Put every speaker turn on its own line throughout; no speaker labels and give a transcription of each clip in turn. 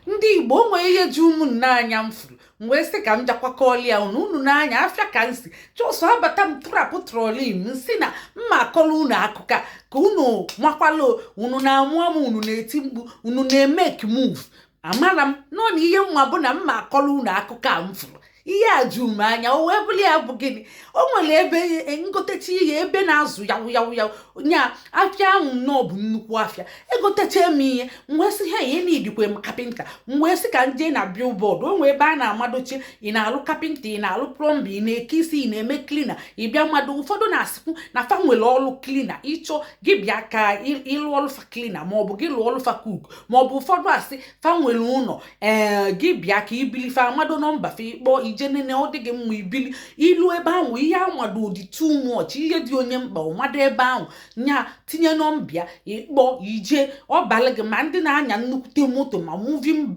Ndị Igbo, o nwee ihe ji ụmụnne anya m furu, m wee sị ka m jakwakọọlị ya unu. Unu n'anya afịa ka m si just abata, m tụrapụ trolley m, si na mma akọrọ unu akụkọ a ka unu makwala. Unu na-amụ amụ, unu na-eti mkpu, unu na-emeke move. Amara m nọ na ihe mma bụ na mma akọrọ unu akụkọ a m furu. Ihe a ju m anya, o wee bụrụ ya bụ gịnị? O nwere ebe ngotecha ihe, ebe na-azụ yawu yawu yawu nya. Afịa ahụ nnọọ bụ nnukwu afịa. Egotecha m ihe, m wee sị ha ihe n'idikwe m carpenter. M wee sị ka m jee na billboard o nwee ebe a na-amadochi. Ị na-alụ carpenter, ị na-alụ plumber, ị na-eke isi, ị na-eme cleaner, ị bịa mmadụ. Ụfọdụ na-asịkwu na fa nwere ọlụ cleaner, ịchọ gị bịa ka ịlụ ọlụ fa cleaner, maọbụ gị lụọ ọlụ fa cook, maọbụ ụfọdụ asị fa nwere ụlọ, ee, gị bịa ka ibili. Fa amado nọmba fa, ịkpọ ije nene, ọ dị gị mma ibili ilu ebe ahụ. Ihe amado dị too much, ihe dị onye mkpa ọmado ebe ahụ nya tinye nọmba ya, ịkpọ ije ọbalị gị. Ma ndị na-anya nnukwute moto, ma moving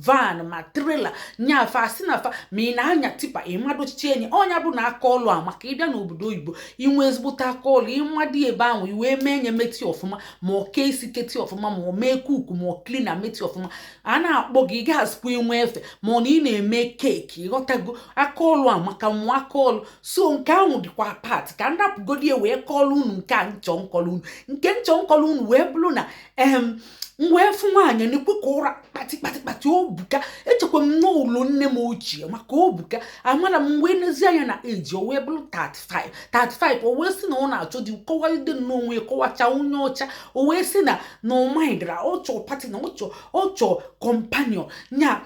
van, ma trailer nya, fa asị na fa, ma ị na-anya tipper, ịmadochiche enyi ọnya bụ na aka ọlụ a. Maka ịbịa n'obodo oyibo, inwe ezigbote aka ọlụ, ịmado ebe ahụ, iwee mee nye meti ọfụma, ma ọ kee isi keti ọfụma, ma ọ mee cook, ma ọ cleaner meti ọfụma, a na-akpọ gị, ị ga-asịkwa inwe efe, ma ọ na ị na-eme cake. Ịghọtago? Aka ọlụ a maka mmụọ aka ọlụ. So nke ahụ dịkwa part ka m rapụgodi ya wee kọọlụ unu nke a nchọ nkọlụ unu. Nke nchọ nkọlụ unu wee bụrụ na m wee fụ nwaanyị na-ekwe ka ụra kpati kpati kpati obuka. Echekwa m n'ụlọ nne m ochie maka obuka amara m. Wee nezi anya na eji o wee bụrụ 35 35. O wee sị na ọ na-achọ di. Kọwalide n'onwe ya, kọwacha onye ọcha. O wee sị na ọ mindra, ọ chọọ partner, ọ chọọ companion nya,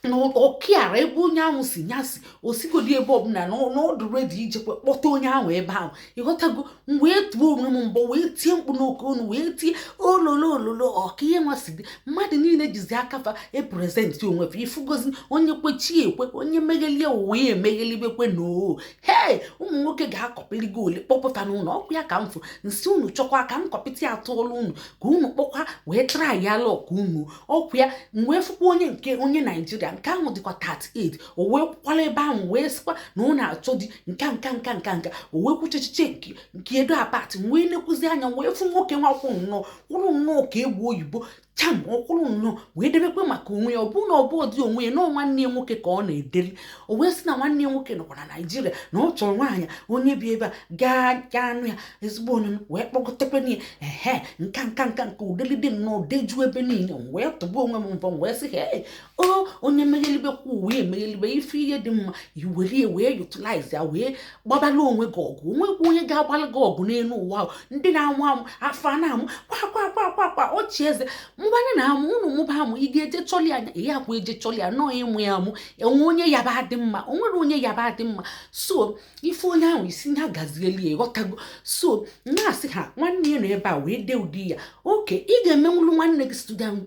na ọkịara ebe onye ahụ si nya si osigodi ebe ọbụla na ọ dị ready ijekwe kpọta onye ahụ ebe ahụ. Ịghọtago? M wee tụọ onwe m mbọ, wee tie mkpu n'oke ọnụ, wee tie ololo ololo. Ọka ihe nwa si dị, mmadụ niile jizi aka fa epresent onwe fa. Ifugozi onye kwechi ekwe, onye meghelie ụwa ya emeghelibekwe. No hei, ụmụ nwoke ga-akọpịrị gị ole kpọpụta n'ụlọ ọkụ ya ka m fụ nsị unu chọkwa ka m kọpịtị atụọlụ unu ka unu kpọkwa wee try ya luck unu ọkụ ya. M wee fụkwa onye nke onye Naijiria, nke ahụ dịkwa 38. O wee kwala ebe ahụ wee sịkwa na ọ na-achọ di nka nka nka nka nka. O wee kwuchechiche nke edo apart. Wee nekwuzi anya, wee fụ nwoke nwakwụ nnọọ kwụrụ nnọọ ka egwu oyibo cham. Ọkwụrụ nnọọ wee debekwe maka onwe ya. Ọ bụ na ọ bụ dị onwe ya na nwanne ya nwoke ka ọ na-edeli. O wee sị na nwanne ya nwoke nọkwa na Naijiria, na ọ chọrọ nwaanyị onye bi ebe a gaa gaa anụ ya ezigbo onye wee kpọgotekwana ya. Ehe, nka nka nka nka udelide nnọọ deju ebe niile. M wee tụgbuo onwe m mbọ, m wee sị, "Hey, o onye meghelibekwa uwe emeghelibe." Ife ihe dị mma, iwere ya wee utilize ya, wee gbabala onwe gị ọgụ. Onwekwa onye ga-agbalị gị ọgụ n'elu ụwa ahụ. Ndị na-amụ amụ afọ a na-amụ kwa kwa kwa kwa kwa ọchị eze mgbanye na-amụ unu mụba amụ. Ị ga-eje chọli anya ihe akwa eje chọli ya nọọ ịmụ ya amụ. Enwe onye yaba adị mma, o nwere onye yaba adị mma. So ife onye ahụ isi ya gazieli ya. Ịghọtago? So na-asị ha nwanne ya nọ ebe a wee dee ụdị ya oke ị ga-emenwulu nwanne gị student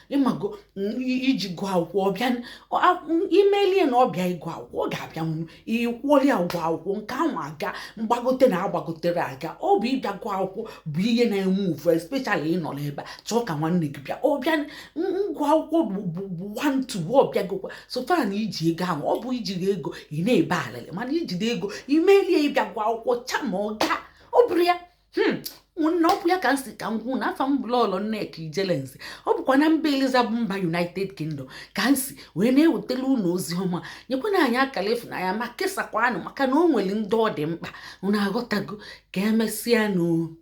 ịmago iji gụọ akwụkwọ. Ọbịa imelie na ọbịa ịgụ akwụkwọ, ọ ga-abịanwu. Ịkwụọli ya ụgwọ akwụkwọ nke ahụ aga mgbagote na agbagotere aga. Ọ bụ ịbịa gụọ akwụkwọ bụ ihe na-eme uvu, especially ịnọ n'ebe a chọọ ka nwanne gị bịa. Ọbịa ngụ akwụkwọ bụ one two ọbịagokwa. So far na iji ego ahụ, ọ bụ ijiri ego ị na-ebe alịlị, mana ijide ego imelie ịbịa gụọ akwụkwọ chama ọ gaa. Ọ bụrụ ya nna, ọ bụ ya ka m si ka m gwụ na afa m bụla ọlọ Nneka Ijelenze. Ọ bụkwa na mba Eliza bụ mba United Kingdom ka m si wee na-ewetara unu ozi ọma. Nyekwana anyị akara ịfụnanya ma kesakwanụ, maka na o nwere ndị ọ dị mkpa. Unu aghọtago? Ka emesịa nụ.